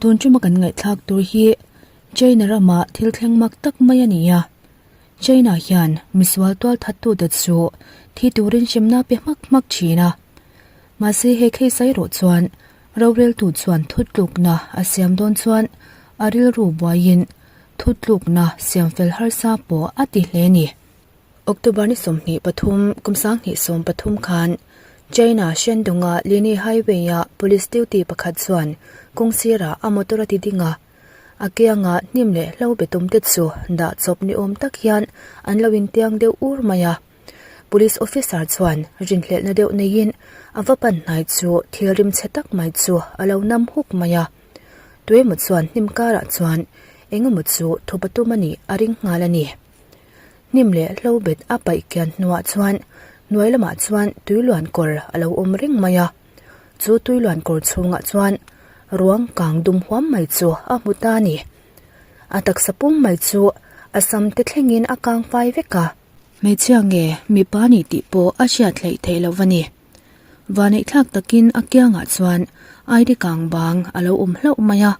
Tun tuma kan ngaihthlak tur hi China rama thil thleng mak tak mai a ni a. China hian misual tual thattute chu thi turin hremna pe hmak hmak thin a. Mahse he case ah erawh chuan roreltu chuan thutlukna a siam dawn chuan a rilru buaiin thutlukna siam fel harsa pawh a ti hle a ni. October ni 23 kum 2013 khan China Shandong-a Linyi Highway-a police duty pakhat chuan kawng sirah a motor a ti ding a, a kianga hnim leh hlo be tum te chu dah chawp ni awm tak hian an lo intiang deuh ur mai a. Police officer chuan rinhlelhna deuh neiin a va pan hnai chu thil rimchhe tak mai chu a lo nam huk mai a. Tuemaw chuan hnim karah chuan engemaw chu thupa tum a nih a ring nghal a ni. Hnim leh hlo bet a paih kian hnuah chuan hnuai lamah chuan tui luan kawr a lo awm reng mai a, chu tui luan kawr chhungah chuan ruang kang dum huam mai chu a hmu ta a ni. A taksa pum mai chu a sam te thlengin a kang fai vek a. Hmeichhia nge mipa ni tih pawh a hriat hleih theih loh a ni. Vaneih thlak takin a kiangah chuan ID kang bang a lo awm hlauh mai a,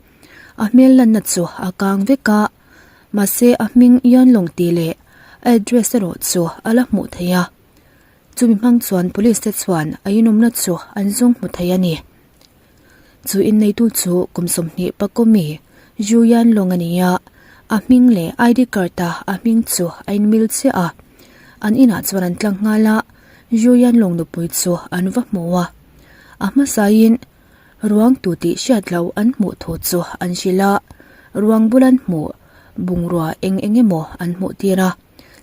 a hmel lanna chu a kang vek a. Mahse a hming Yanlong tih leh a address erawh chu a la hmuh theih a. Chumi hmang chuan police te chuan a inawmna chu an zawng hmu thei a ni. Chu inneitu chu kum 20 pakawmi Zhu Yanlong a ni a, a hming leh ID card a a hming chu a inmil chiah a. An inah chuan an tlang nghal a, Zhu Yanlong nupui chu an va hmu a. A hmasain Ruang tu tih hriat loh an hmuh thu chu an hrilh a, ruang bul an hmuh, bungrua eng eng emaw an hmuh tir a,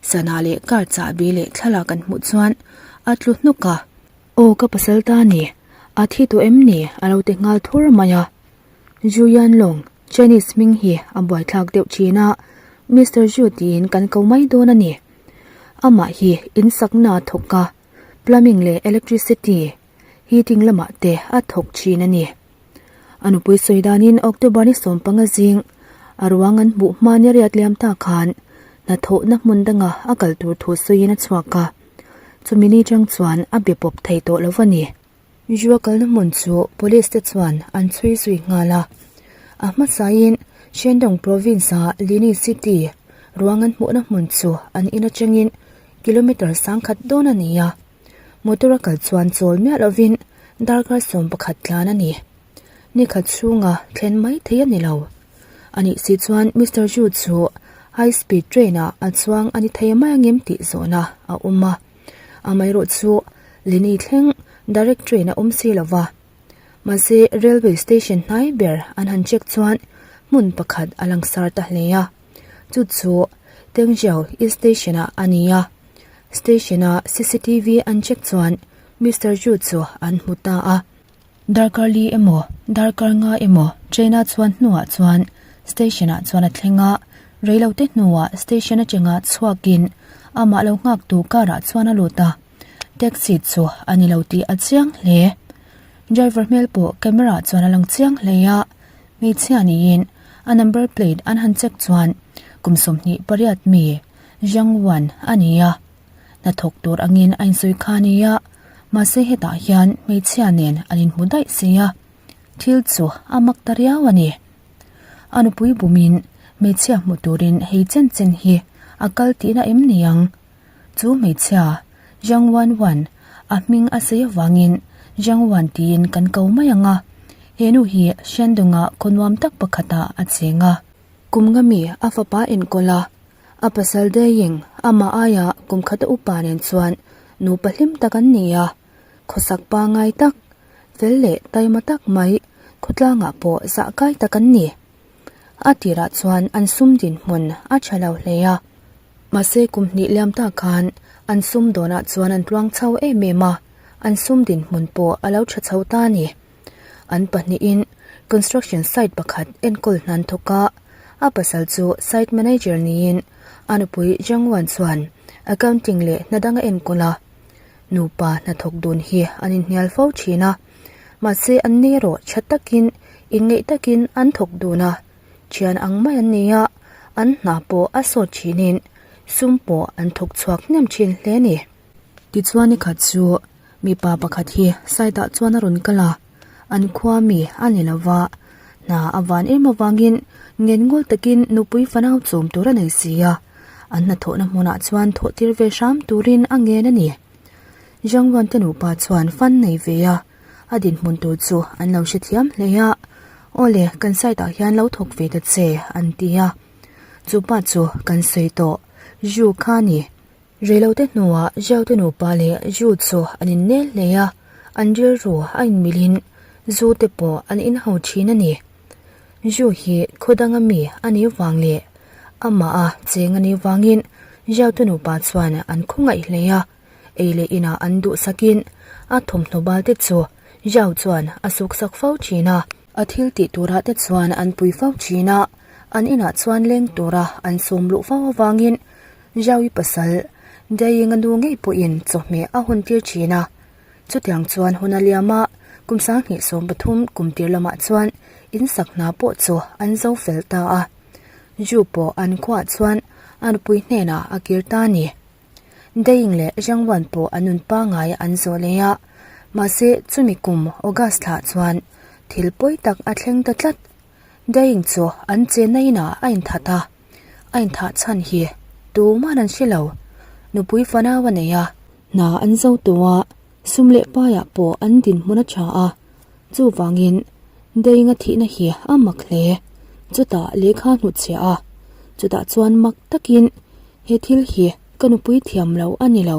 sana leh car chahbi leh thlalak an hmuh chuan a tlu hnawk a. Aw ka pasal ta ni, a thi tawh em ni a lo ti nghal thur mai a. Zhu Yanlong, Chinese hming hi a buaithlak deuh thin a, Mister Zhu tiin kan ko mai dawn a ni. Amah hi insakna a thawk a, plumbing leh electricity, Heating lamah te a thawk thin a ni. A nupui sawi danin October ni 15 zing a ruang an hmuh hma ni riat liam ta khan hnathawhna hmun danga a kal tur thu sawiin a chhuak a. Chumi ni chang chuan a be pawp thei tawh lo a ni. Zua kalna hmun chu police te chuan an chhui zui nghal a. A hmasain Shandong province-a Linyi City ruang an hmuhna hmun chu an in atangin kilometre 10,000 dawn a ni a. Motor a kal chuan chawl miah lovin darkar 11 tlan a ni. Ni khat chhunga thlen mai thei a ni lo. A nih si chuan Mister Zhu chu high speed train ah a chuang a ni thei mai angem tih zawhna a awm a. Amaherawh chu Lini thleng direct train a awm si lova. Mahse railway station hnai ber an han check chuan hmun pakhat a langsar ta hle a. Chu chu Tengjiao East Station ah a ni a. Station a cctv an check chuan Mister Zhu chu an hmu ta a. Darkar li emaw darkar nga emaw train a chuan hnuah chuan station ah chuan a thleng a, reilote hnuah station atanga chhuakin amah lo nghak tu car ah chuan a lut a, taxi chu a ni lo tih a chiang hle. Driver hmel pawh camera ah chuan a lang chiang hle a, hmeichhia niin a number plate an han check chuan kum 28 mi Zhang Wan a ni a, hnathawk tur angin a insawi kha a ni a, mahse hetah hian hmeichhia nen an inhmu daih si a, thil chu a mak ta riau a ni. A nupui bumin hmeichhia hmu turin hei chen chen hi a kal tihna em ni ang? Chu hmeichhia Zhang Wan Wan a hming a sei avangin Zhang Wan tiin kan ko mai ang a, he nu hi Shandong-a khaw nuam tak pakhatah a cheng a. Kum nga mi a fapa enkawl a, A pasal Daying, amah aia kum khata upa nen chuan nupa hlim tak an ni a, khawsak pangai tak, fel leh taima tak mai khawtlangah pawh zah kai tak an ni. A tirah chuan an sum dinhmun a tha lo hle a, mahse kum hnih liam ta khan an sum dawnah chuan an tluang chho em em a, an sum dinhmun pawh a lo tha chho ta a ni. An pahnihin construction site pakhat enkawl hnan thawk a, a pasal chu site manager niin a nupui Zhang Wan chuan accounting leh hna dang a enkawl a. Nupa hnathawk dun hi an inhnial fo thin a, mahse an ni erawh tha takin inngeih takin an thawk dun a, thian ang mai an ni a, an hna pawh a sawt thinin sum pawh an thawk chhuak hnem thin hle a ni. Tichuan ni khat chu Mipa pakhat hi site ah chuan a rawn kal a, an khua mi a ni lo va. Hna a van em avangin ngenngul takin nupui fanau chawm tur a nei si a, an hnathawhna hmunah chuan thawh tir ve hram turin a ngen a ni. Zhang Yuan te nupa chuan fan nei ve a, a dinhmun tur chu an lo hrethiam hle a, Awle, kan site ah hian lo thawk ve ta che, an ti a. Chu pa chu kan sawi tawh, Zhu kha a ni. Reilote hnuah Zhao te nupa leh Zhu chu an innel hle a, an rilru a inmilhin Zhu te pawh an inho thin a ni. Zhu hi khaw danga mi a nih vang leh amah a cheng a nih vangin Zhao te nupa chuan an khawngaih hle a, ei leh inah an duhsakin a thawmhnaw bal te chu Zhao chuan a suksak fo thin a. A thil tih turah te chuan an pui fo thin a, an inah chuan leng tura an sawm luh fo avangin Zhao-i pasal Daying-a nu ngei pawhin chawhmeh a hun tir thin a. Chutiang chuan hun a liam a, kum 2013 kum tir lamah chuan in sak hna pawh chu an zo fel ta a. Zhu pawh an khuaah chuan a nupui hnenah a kir ta a ni. Daying leh Zhang Wan pawh an nun pangngai an zawh leh a, mahse chumi kum August thlah chuan thil pawi tak a thleng ta tlat. Daying chu an chenna inah a inthat a. A inthah chhan hi tuman an hre lo. Nupui fanau a nei a. Hna an zo tawh a, sum leh paiah pawh an dinhmun a tha a. Chuvangin Dayinga thihna hi a mak hle. Chutah lehkha hnutchhiah a, chutah chuan mak takin he thil hi ka nupui thiam lo a ni lo.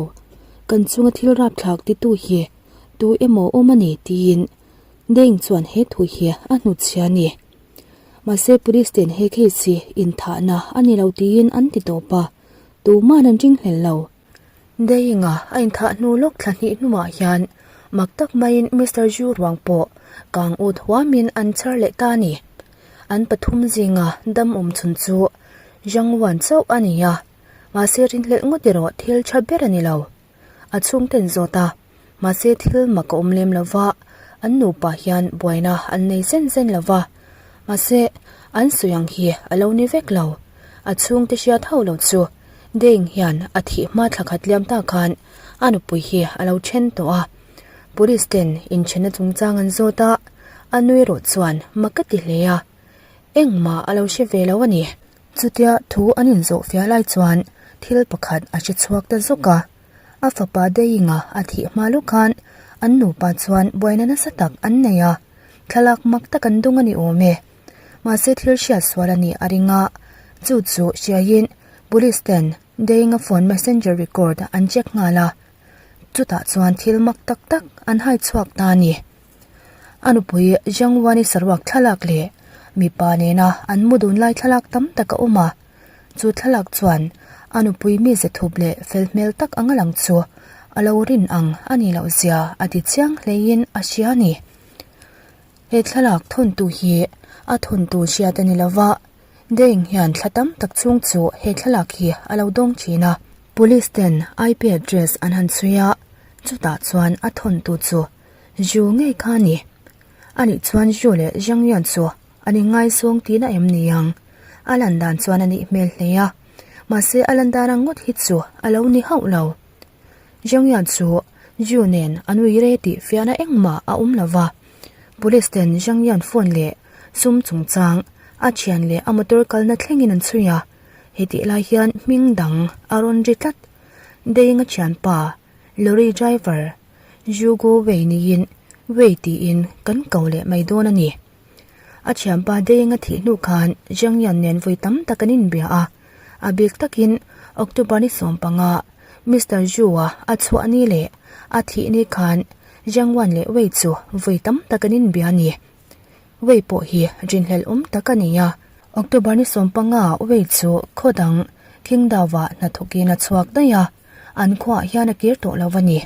Kan chunga thil rapthlak titu hi tu emaw awm a ni tiin Daying chuan he thu hi a hnutchhiah a ni. Mahse police ten he case hi inthahna a ni lo tiin an ti tawp a, tuman an ringhlel lo. Dayinga a inthah hnu lawk thla hnih hnuah hian mak tak maiin Mister Zhu ruang pawh kang ut huamin an chhar leh ta a ni. An pathum zinga dam awm chhun chu Zhang Wan chauh a ni a, mahse rinhlelh ngawt erawh thil tha ber a ni lo. A chhungten zawt a, mahse thil mak a awm lem lo va, an nupa hian buaina an nei zen zen lo va, mahse an sawi ang hi a lo ni vek lo. A chhungte hriat hauh lo chu Deng hian a thih hma thla khat liam ta khan a nupui hi a lo then tawh a, police ten inthenna chungchang an zawt a, a nui erawh chuan mak ka ti hle a, engmah a lo hre ve lo a ni. Chutia thu an inzawh fiah lai chuan thil pakhat a hre chhuak ta zawk a, a fapa Dayinga a thih hma lawk khan an nupa chuan buaina nasa tak an nei a, thlalak mak tak an dawng a ni awm e. Mahse thil hriat sual a nih a ring a, chu chu hriaiin police ten Dayinga phone messenger record an check nghal a, chutah chuan thil mak tak tak an hai chhuak ta a ni. A nupui Zhang Wani saruak thlalak leh mipa nena an mu dun lai thlalak tam tak a awm a, chu thlalak chuan a nupui mize thup leh fel hmel tak anga lang chu a lo rin ang a nih loh zia a ti chiang hleiin a hria a ni. He thlalak thawntu hi a thawntu hriat a ni lo va, Deng hian thla tam tak chhung chu he thlalak hi a lo dawng thin a. Police ten IP address an han chhui a, chutah chuan a thawntu chu Zhu ngei kha a ni. Anih chuan Zhu leh Zhang Yuan chu an inngaizawng tihna em ni ang? A lan dan chuan a nih hmel hle a, mahse a lan dan ang ngawt hi chu a lo ni hauh lo. Zhang Yuan chu Zhu nen an ui rei tih fiahna engmah a awm lo va, Police ten Zhang Yuan phone leh sum chungchang a thian leh a motor kalna thlengin an chhui a, hetih lai hian hming dang a rawn ri tlat. Deng a thianpa, lorry driver, Jugo Wei niin Wei tiin kan ko leh mai dawn a ni. A thianpa Deng a thih hnu khan Zhang Yan nen vawi tam tak an inbia a, a bik takin October ni 15 Mister Zhu-a a chhuah ni leh a thih ni khan Zhang Wan leh Wei chu vawi tam tak an inbia a ni. Wei pawh hi rinhlelh awm tak a ni a, October ni 15 Wei chu khaw dang Qingdao-ah hnathawkin a chhuak daih a, an khuaah hian a kir tawh lo a ni.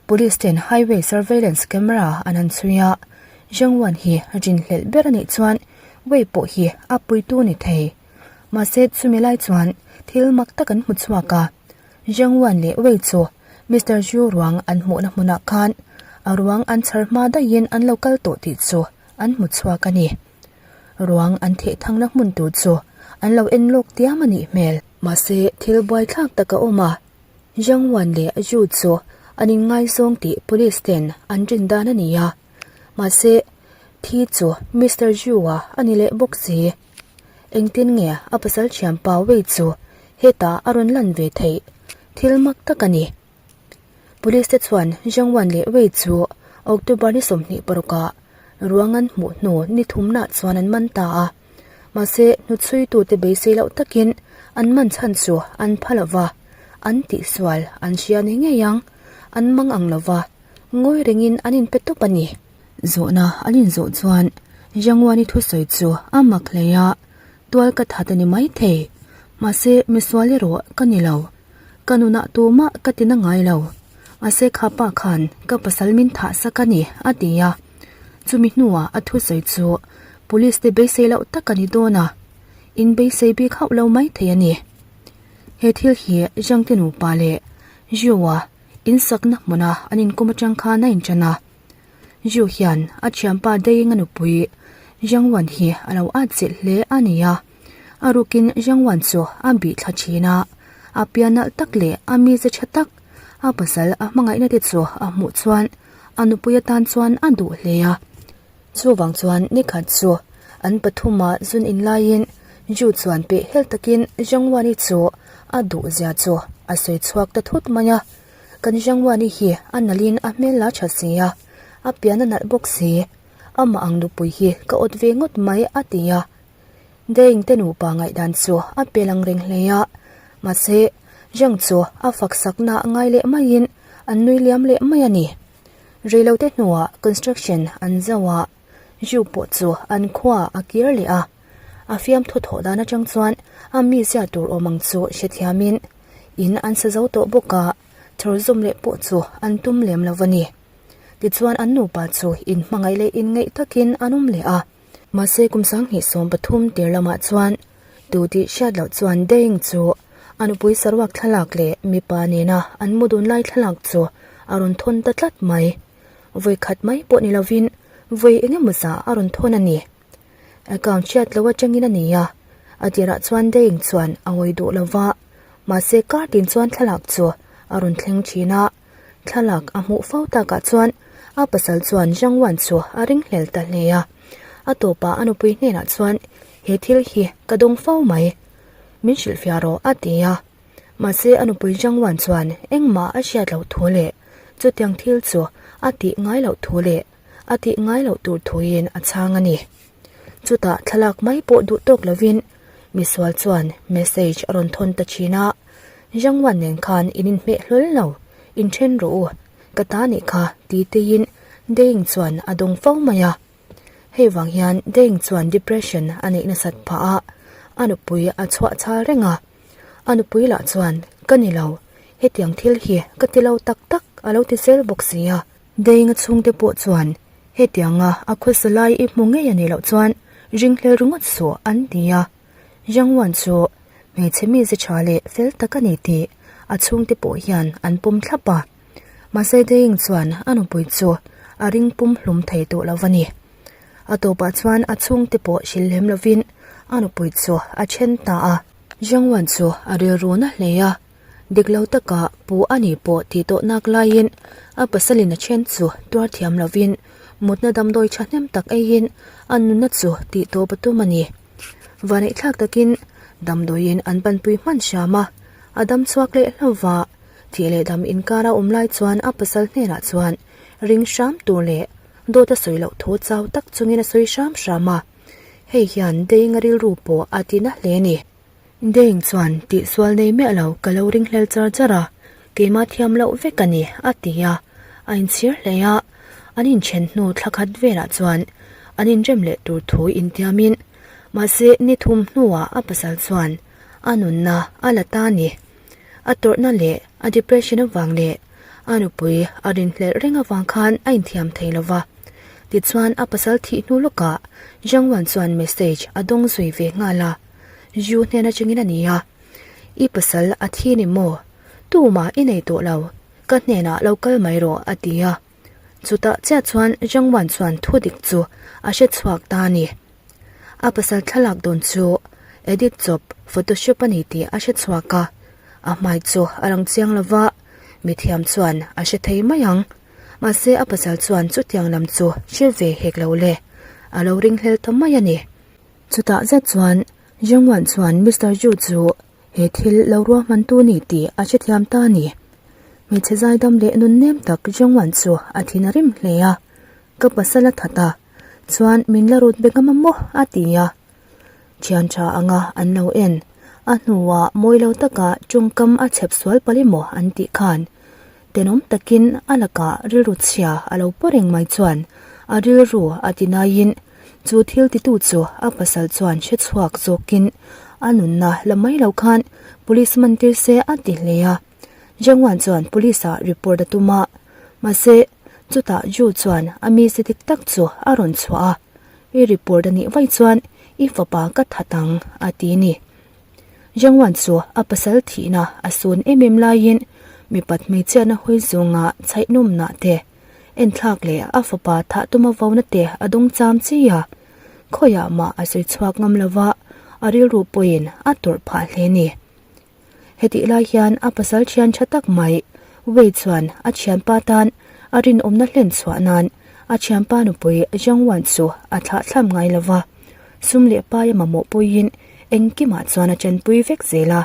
Police ten highway surveillance camera an han chhui a, Zhang Wan hi rinhlelh ber a nih chuan Wei pawh hi a puitu ni thei. Mahse chumi lai chuan thil mak tak an hmu chhuak a, Zhang Wan leh Wei chu Mister Zhu ruang an hmuhna hmunah khan a ruang an chhar hma daihin an lo kal tawh tih chu an hmu chhuak a ni. Ruang an theh thangna hmun tur chu an lo en lawk tiam a nih hmel. Mahse thil buaithlak tak a awm a, Zhang Wan leh Zhu chu an inngaizawng tih police ten an rin dan a ni a. Mahse. Thi chu Mister Zhu-a a ni leh bawk si. Engtin nge a pasal thianpa Wei chu hetah a rawn lan ve theih? Thil mak tak a ni. Police te chuan Zhang Wan leh Wei chu October ni 26 ah ruang an hmuh hnu ni thumnah chuan an man ta a. Mahse, hnuchhuitute beisei loh takin an man chhan chu an pha lo va, an tihsual an hria ni ngei ang, an mang ang lo va, ngawi rengin an inpe tawp a ni. Zawhna an inzawh chuan Zhang Wan-i thusawi chu a mak hle a, tual ka that a ni maithei, mahse misual erawh ka ni lo. Ka nunah tumah ka ti na ngai lo. Mahse kha pa khan ka pasal min thah sak a ni, a ti a. Chumi hnuah a thusawi chu police te beisei loh tak a ni dawn a, in beisei bik hauh lo mai thei a ni. He thil hi Zhang te nupa leh Zhu-a insakna hmuna an inkum atang khan a inṭan a. Zhu hian a thianpa Daying-a nupui Zhang Wan hi a lo atchilh hle a ni a. A rukin Zhang Wan chu a bih thla thin a, a pian nalh tak leh a mize tha tak, a pasal a hmangaihna te chu a hmuh chuan a nupui atan chuan a duh hle a. Chuvang chuan nikhat chu an pathuma zun in laiin Zhu chuan peh hel takin Zhang Wan-i chu a duh zia chu a sawi chhuak ta thut mai a. Kan Zhang Wan-i hi a nalhin a hmel la tha si a, a pian a nalh bawk si. Amah ang nupui hi ka awt ve ngawt mai a ti a. Deng te nupa ngaihdan chu a pe lang reng hle a, mahse Zhang chu a faksakna a ngai leh maiin an nui liam leh mai a ni. Reilote hnuah construction an zo a, Zhu pawh chu an khuaah a kir leh a. A fiamthu thawh dan atang chuan a mizia tur awm ang chu hrethiamin in an sa zo tawh bawk a, thawr zawm leh pawh chu an tum lem lo a ni. Tichuan an nupa chu inhmangaih leh inngeih takin an awm leh a. Mahse kum 2013 tir lamah chuan tu tih hriat loh chuan Deng chu a nupui saruak thlalak leh mipa nena an mu dun lai thlalak chu a rawn thawn ta tlat mai. Vawi khat mai pawh ni lovin vawi eng emaw zah a rawn thawn a ni. Account hriat loh atangin a ni a, a tirah chuan Deng chuan a ngawi duh lo va, mahse kar tin chuan thlalak chu a rawn thleng thin a. Thlalak a hmuh fo takah chuan a pasal chuan Zhang Wan chu a ringhlel ta hle a. A tawpah a nupui hnenah chuan he thil hi ka dawng fo mai, min hrilhfiah rawh a ti a. Mahse a nupui Zhang Wan chuan engmah a hriat loh thu leh chutiang thil chu a tih ngai loh thu leh a tih ngai loh tur thuin a chhang a ni. Chutah thlalak mai pawh duh tawk lovin misual chuan message a rawn thawn ta thin a, Zhang Wan nen khan in inhmeh hlawl lo, inthen rawh u, ka ta nih kha ti teiin Deng chuan a dawng fo mai a. Hei vang hian Deng chuan depression a neih nasat phah a, a nupui a chhuah chal reng a. A nupui lah chuan, Ka ni lo, hetiang thil hi ka ti lo tak tak a lo ti zel bawk si a. Deng a chhungte pawh chuan hetianga a khawsa lai i hmu ngei a nih loh chuan ringhlel ringawt suh an ti a. Zhang Wan chu hmeichhe mize tha leh fel tak a ni tih a chhungte pawh hian an pawm thlap a. Mahse Deng chuan a nupui chu a ring pum hlum thei tawh lo a ni. A tawpah chuan a chhungte pawh hrilh lem lovin a nupui chu a then ta a. Zhang Wan chu a rilru na hle a. Dik lo taka pu a ni pawh tih tawh nak laiin a pasalin a then chu tuar thiam lovin mutna damdawi thahnem tak eiin a nunna chu tih tawp a tum a ni. Vaneihthlak takin damdawiin an panpui hman hram a, a dam chhuak leh hlauh va. Thih leh dam inkara awm lai chuan a pasal hnenah chuan ring hram tur leh dawt a sawi loh thu chau tak chungin a sawi hram hram a. Hei hian Deinga rilru pawh a ti na hle a ni. Deng chuan tihsual nei miah lo ka lo ringhlel char char a, keimah thiam loh vek a ni, a ti a. A inchhir hle a, an inchen hnu thla khat velah chuan an inrem leh tur thu intiamin, mahse ni thum hnuah a pasal chuan a nunna a la ta a ni. A tawrhna leh a depression avang leh a nupui a rinhlelh reng avang khan a inthiam thei lo va. Tichuan a pasal thih hnu lawkah Zhang Wan chuan message a dawng zui ve nghal a. Zu hnen atangin a ni a, I pasal a thi ni maw? Tumah i nei tawh lo, ka hnenah lo kal mai rawh a ti a. Chutah chiah chuan Zhang Wan chuan thu dik chu a hre chhuak ta a ni. A pasal thlalak dawn chu edit chawp photoshop a ni tih a hre chhuak a, a hmai chu a lang chiang lo va, mithiam chuan a hre thei mai ang. Mahse a pasal chuan chutiang lam chu hre ve hek lo le. a lo ringhlel ta mai a ni. Chutah zet chuan Zhang Wan chuan Mister Zhu chu he thil lo ruahmantu ni tih a hrethiam ta a ni. Hmeichhe zaidam leh nun nem tak Zhang Wan chu a thin a rim hle a, Ka pasal a that a, chuan min la rut bek a maw? a ti a. Thian tha anga an lo en, a hnuah mawi lo taka tawngkam a chhep sual palh emaw an tih khan tenawm takin a lakah rilru chhia a lo paw reng mai chuan a rilru a ti naiin chu thil titu chu a pasal chuan hre chhuak zawkin a nunna la mai lo khan police man tir se a ti hle a. Jangwan chuan police ah report a tum a, mahse chutah Ju chuan a mize dik tak chu a rawn chhuah a, I report a nih vaih chuan i fapa ka that ang a ti a ni. Jangwan chu a pasal thihna a sun em em laiin mipat hmeichhiatna hawi zawnga chhaihnawmnah te enthlak leh a fapa thah tuma vona te a dawng cham chi a, khawiah mah a sawi chhuak ngam lova a rilru pawhin a tawrh phah hle a ni. Hetih lai hian a pasal thian tha tak mai Wei chuan a thianpa tan a rinawmna hlen chhuah nan a thianpa nupui Zhang Wan chu a thlah thlam ngai lo va, sum leh paia mamawh puiin engkimah chuan a chanpui vek zel a.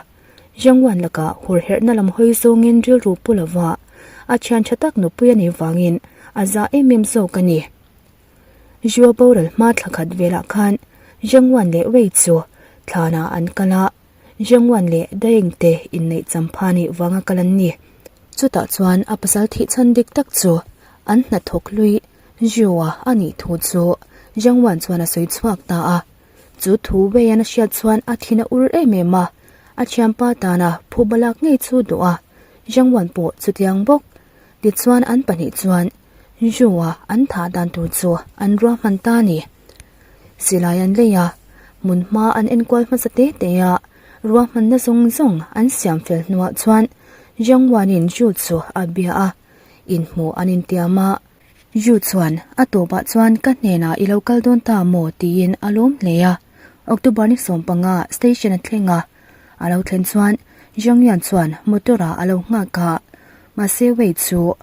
Zhang Wan lakah hurherhna lam hawi zawngin rilru pu lo va, a thian tha tak nupui a nih vangin a zah em em zawk a ni. Zhuo boral hma thla khat velah khan Zhang Wan leh Wei chu thlanah an kal a. Zhangwan leh Daeng te inneih champha nih vanga kal an ni. Chutah chuan a pasal thih chhan dik tak chu an hnathawk hlui Zhua a nih thu chu Zhangwan chuan a sawi chhuak ta a. Chu thu Weian a hriat chuan a thin a ur em em a, a thianpa tana phuba lak ngei chu duh a, Zhangwan pawh chutiang bawk. Tichuan an pahnih chuan Zhua an thah dan tur chu an ruahman ta a ni. Silai an lei a, hmun hma an enkual hmasa te te a, ruahmanna zawng zawng an siam fel hnuah chuan Zhang Wanin Zhu chu a bia a, inhmuh an intiam a. Zhu chuan a tawpah chuan ka hnenah i lo kal dawn ta maw tiin a lawm hle a, October ni 15 station a thleng a, a lo thlen chuan Zhang Yan chuan motor ah a lo nghak a, mahse Wei chu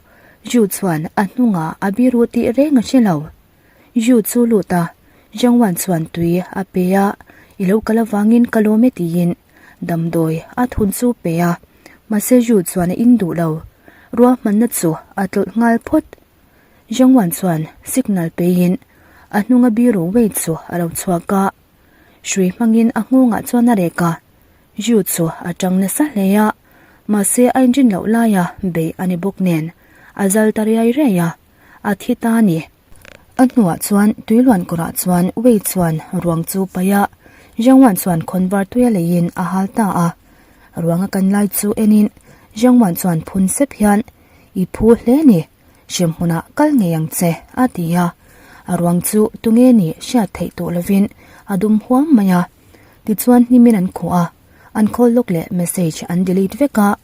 Zhu chuan a hnungah a biru tih reng a hre lo. Yu chu lut a, Zhang Wan chuan tui a pe a, I lo kal avangin ka lawm e tiin damdawi a thun chu pe a, mahse Yu chuan a in duh lo. Ruahmanna chu a tlawlh nghal phawt. Zhang Wan chuan signal peiin a hnunga biru Wei chu a lo chhuak a, hrui hmangin a nghawngah chuan a rek a, Yu chu a tang nasa hle a, mahse a inrin loh laia beih a ni bawk nen a zal ta riai riai a. A thi ta a ni. A hnuah chuan tuiluan kawrah chuan Wei chuan ruang chu paih a, Zhang Wan chuan khawnvar tuia leiin a hal ta a. Ruang a kan lai chu enin Zhang Wan chuan phun sep hian, I phu hle a ni, hremhmunah kal ngei ang che, a ti a. A ruang chu tunge nih hriat theih tawh lovin a dum huam mai a. Tichuan hnimin an khuh a, an call log leh message an delete vek a.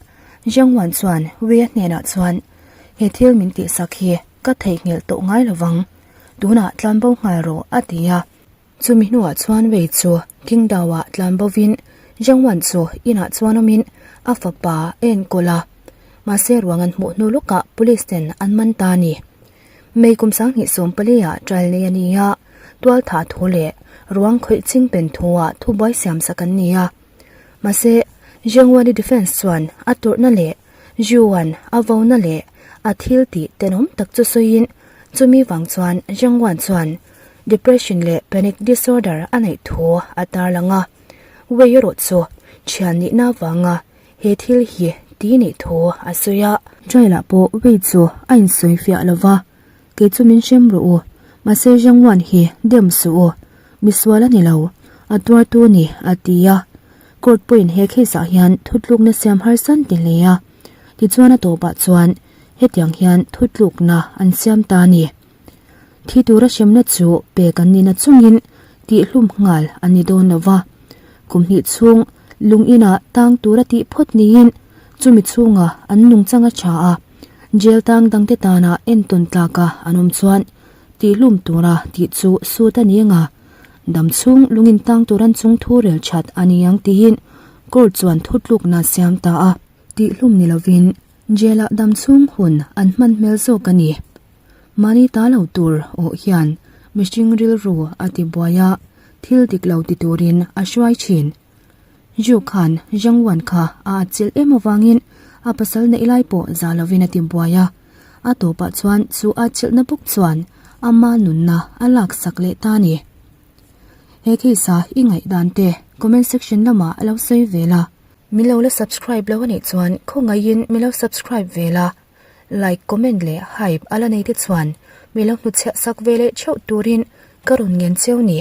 Zhang Wan chuan Wei-a hnenah chuan, He thil min tihsak hi ka theihnghilh tawh ngai lo vang. Tunah tlanbo nghal rawh, a ti a. Chumi hnuah chuan Wei chu Qingdao-ah tlanbovin Zhang Wan chu inah chuan awmin a fapa a enkawl a. Mahse ruang an hmuh hnu lawkah police ten an man ta a ni. May kum 2014 ah trial nei a ni a, tualthah thu leh ruang khawih ching pen thuah thubuai siamsak an ni a. Mahse Zhang Wan-i defence chuan a tawrhna leh Juan a vona leh a thil tih tenawm tak chu sawiin chumi vang chuan Zhang Wan chuan depression leh panic disorder a neih thu a tarlang a. Wei erawh chu thian nihna vanga he thil hi ti nih thu a sawi a. Trial ah pawh Wei chu a insawi fiah lo va, Kei chu min hrem rawh u, mahse Zhang Wan hi dem suh u, misual a ni lo, a tuartu a ni, a ti a. Court pawhin he case ah hian thutlukna siam harsan ti hle a, tichuan a tawpah chuan hetiang hian thutlukna an siam ta a ni. Thi tura hremna chu pek an nihna chungin tihhlum nghal an ni dawn lo va, kum hnih chhung lung inah tang tura tih phawt niin chumi chhunga an nungchang a tha a, jail tang dangte tana entawn tlaka an awm chuan tihhlum tura tih chu sut a ni ang a. Dam chhung lungin tang tur an chung thu rel that a ni ang tiin court chuan thutlukna siam ta a. Tihhlum ni lovin jail ah dam chhung hun an hman hmel zawk a ni. Mahni ta lo tur awh hian mihring rilru a ti buai a, thil dik lo ti turin a hruai thin. Zhu khan Zhang Wan kha a atchilh em avangin a pasal neih lai pawh za lovin a ti buai a, a tawpah chuan chu atchilhna bawk chuan ama nunna a laksak leh ta a ni. He case a i ngaihdan te comment section lamah a lo sawi vel a. Min lo la subscribe lo anih chuan khawngaihin min lo subscribe ve la, like, comment leh hype a la nei te chuan min lo hnuchhiah sak ve leh theuh turin ka rawn ngen cheu ni.